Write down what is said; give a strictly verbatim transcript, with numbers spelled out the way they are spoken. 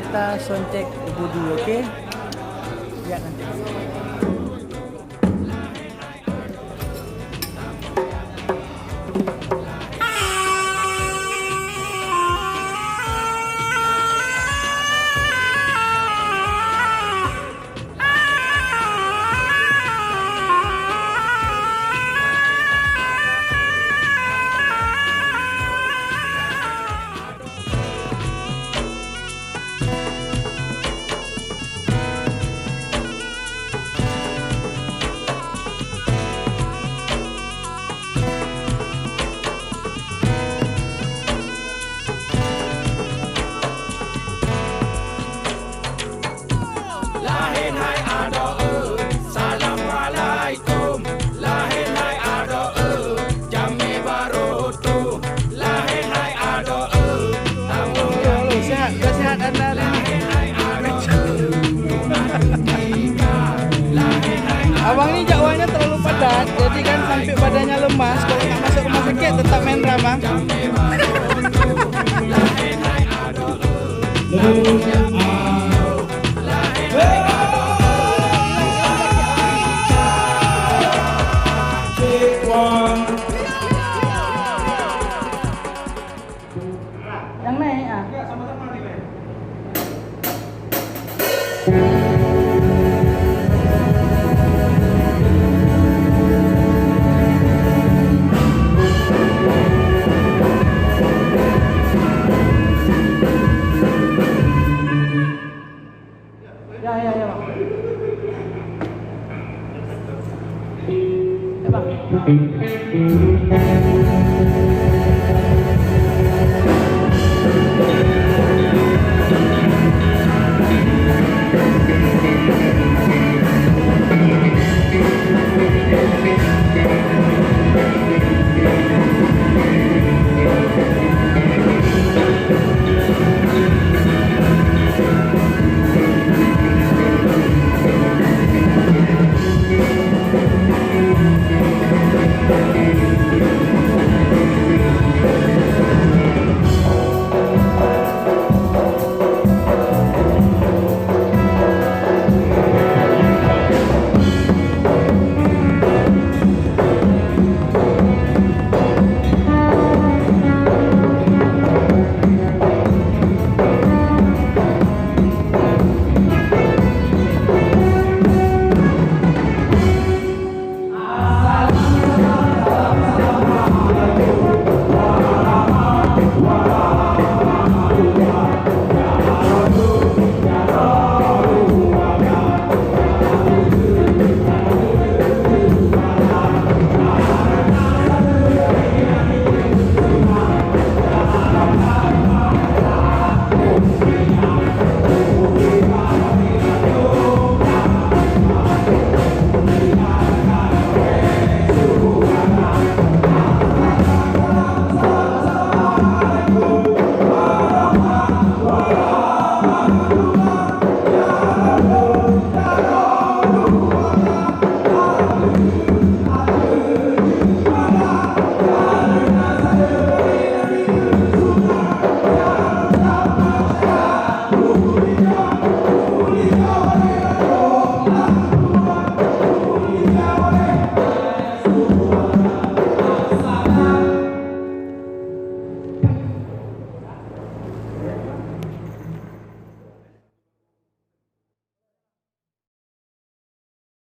Kita sound check ibu dulu, oke? Lihat nanti. Lahé hai adoe, salam alaikum. Lahé hai adoe, jamé barô tuh. Lahé hai adoe, tamong. Halo, halo, sehat? Sudah sehat anda hari ini? Abang ni jakwalnya terlalu padat, jadi kan sampai badannya lemas. Kalau nak masuk rumah sakit, tetap main drum, Bang. Yang naik, ah.